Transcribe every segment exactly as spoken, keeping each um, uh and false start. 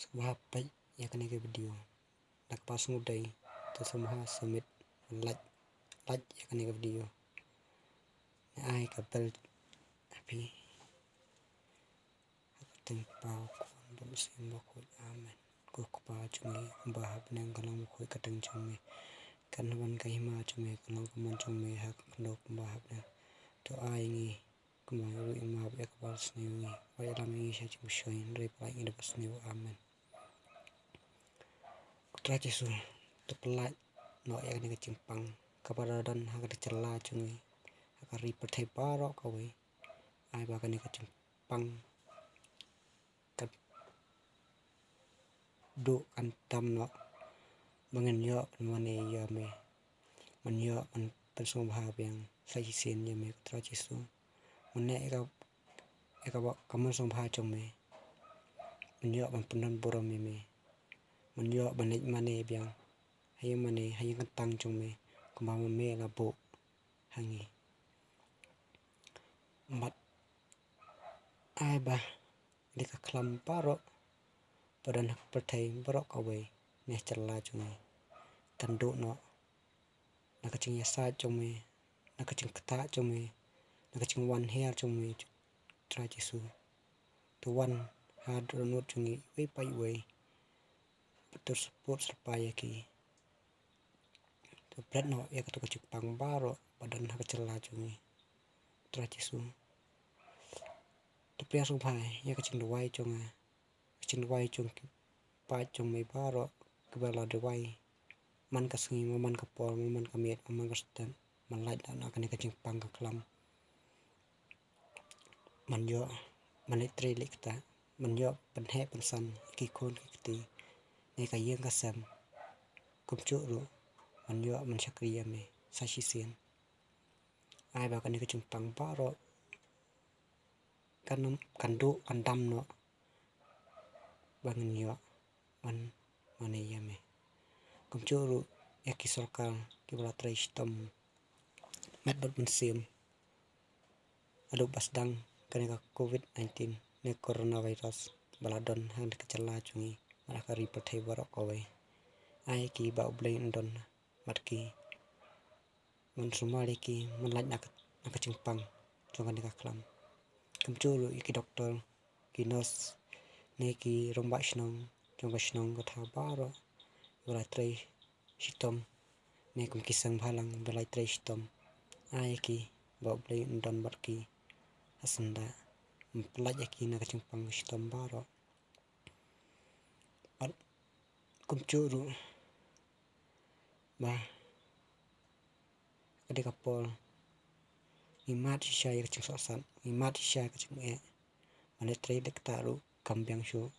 Kaba hap peit ïa kane ka video. Da kaba sngewdei, to sngewbha submit, like, like ïa kane ka video. Ai ka bell happy. Ha ka kyrteng Kpa, Khun bad Mynsiem Bakhuid. Amen. Ko Kpa jong ngi ba ha bneng, ka long bakhuid ka kyrteng jong me. Kan wan ka hima jong me, kan long ka mon jong me ha ka khyndew kumba ha bneng. To ai ngi kumba ruh ïa map ïa kaba sniew ngi. Wat ïalam ïa ngi sha jingpynshoi, hynrei pynlait ngi da kaba sniew. Amen. Ko Trai Jisu, to pynlait noh ïa kane ka jingpang kaba la don ha ka jylla jong ngi, ha ka ri pyrthei baroh kawei. Ai ba kane ka jingpang kan duh kan dam noh, ba ngin ïoh ban mane ïa me. Ban ïoh ban pynsngewbha biang sa shisien ïa me, ko Trai Jisu. Ban leh ïa ka, ïa kaba ka mon sngewbha jong me. Ban ïoh ban pyndon burom ïa me. Ban ïoh ban leit mane biang ha ïing mane, ha ïing kyntang jong me, kumba ma me la buh ha ngi. Bad ai ba kane ka khlam baroh ba don ha ka pyrthei baroh kawei, ne ha jylla jong ngi, kan duh noh na ka jingïasaid jong me, na ka jingktah jong me, na ka jingwan hiar jong me, Trai Jisu. To wan ha dohnud jong ngi iwei pa iwei. Bad to support syrpai ïa ki. To bret noh ïa kato ka jingpang baroh ba don ha ka jylla jong ngi, Trai Jisu. To pdiang sngewbha ïa ka jingduwai jong nga, ka jingduwai jong ki paid jong me baroh kiba la duwai man ka sngi, ma man ka por, ma man ka miet, ma man ka step. Ban lait noh na kane ka jingpang ka khlam. Ban ïoh ban leit trei leit ktah, ban ïoh pynheh pynsan ïa ki khun ki kti ne ka ïing ka sem. Kumjuh ruh ban ïoh ban shakri ïa me sa shisien. Ai ba kane ka jingpang baroh kan, kan duh kan dam noh, ba ngin ïoh ban mane ïa me. Kumjuh ruh ïa ki sorkar kiba la trei shitom met bad mynsiem haduh ba sdang kane ka covid nineteen ne coronavirus ba la don ha kane ka jylla jong ngi, bad ha ka ri pyrthei baroh kawei. Ai ki ba U Blei un don bad ki, ban sumar ïa ki, ban lait na ka, na ka jingpang jong kane ka khlam. Kumjuh ruh ïa ki doktor, ki nurse ne ki rangbah shnong jong ka shnong ka thaw baroh, ba la trei shitom ne kum ki seng bhalang ba la trei shitom. Ai ïa ki ba U Blei un don bad ki ha syndah, ban pynlait ïa ki na ka jingpang shitom baroh. Bad kumjuh ruh ba ka dei ka por ngi mad shisha ïa ka jingsohsat, ngi mad shisha ïa ka jingeh. Ban leit trei leit ktah ruh kam biang shuh.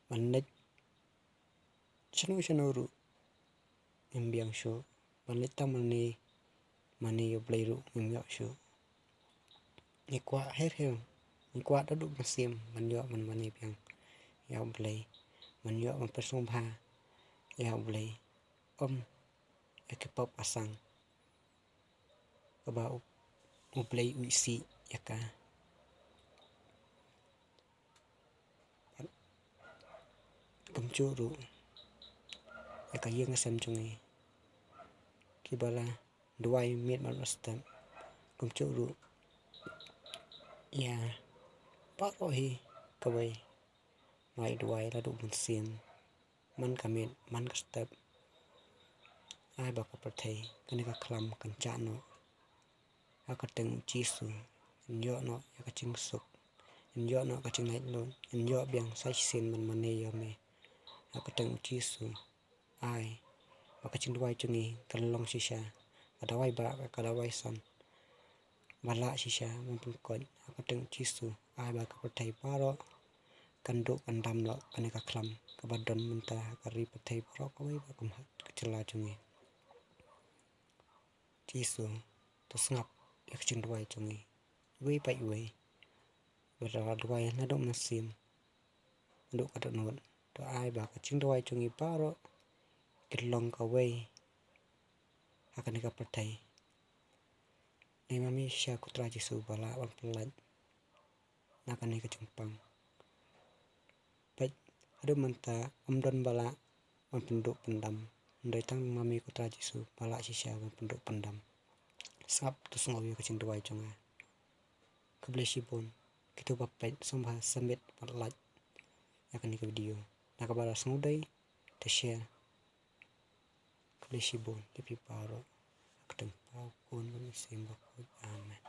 Ban leit shano shano ruh ngim biang shuh. Ban leit tang mane, mane ïa U Blei ruh ngim ïoh shuh. Ngi kwah her her, ngi kwah da duh mynsiem ban ïoh ban mane biang ïa U Blei, ban ïoh ban pynsngewbha ïa U Blei, ym ïa ki pop asang kaba U, U Blei u isih ïa ka. Kumjuh ruh ïa ka ïing ka sem jong ngi, kiba la duwai miet bad step. Kumjuh ruh ïa baroh hi kawei, la duwai la duh mynsiem, man ka miet man ka step. Ai ba ka pyrthei kane ka khlam kan jah noh ha ka kyrteng U Jisu. Ngin ïoh noh ïa ka jingsuk, ngin ïoh noh ka jinglaitluid, ngin ïoh biang sa shisien ban mane ïa me ha ka kyrteng U Jisu. Ai ba ka jingduwai jong ngi kan long shisha ka dawai ba, ka dawai san ba lah shisha ban pynkoit ha ka kyrteng U Jisu. Ai ba ka pyrthei baroh kan duh kan dam noh kane ka khlam kaba don mynta ha ka ri pyrthei baroh kawei, ba kum ha ka jylla jong ngi. Jisu, to sngap ïa ka jingduwai jong ngi iwei pa iwei, ba la duwai naduh mynsiem haduh ka dohnud. To ai ba ka jingduwai jong ngi baroh kin long kawei ha kane ka pyrthei. Ngi mane shisha, ko Trai Jisu, ba lah ban pynlait na kane ka jingpang. Peit Haduh mynta ym don ba lah ban pynduh pyndam. Hynrei tang ma me ko Trai Jisu ba lah shisha ban pynduh pyndam. Sngap to sngew ïa ka jingduwai jong nga. Khublei shibun. Kito ba peit sngewbha submit bad like ïa kane ka video. Na kaba la sngewdei te share. Khublei shibun ïa phi baroh. Ha ka kyrteng Kpa, Khun bad Mynsiem Bakhuid. Amen.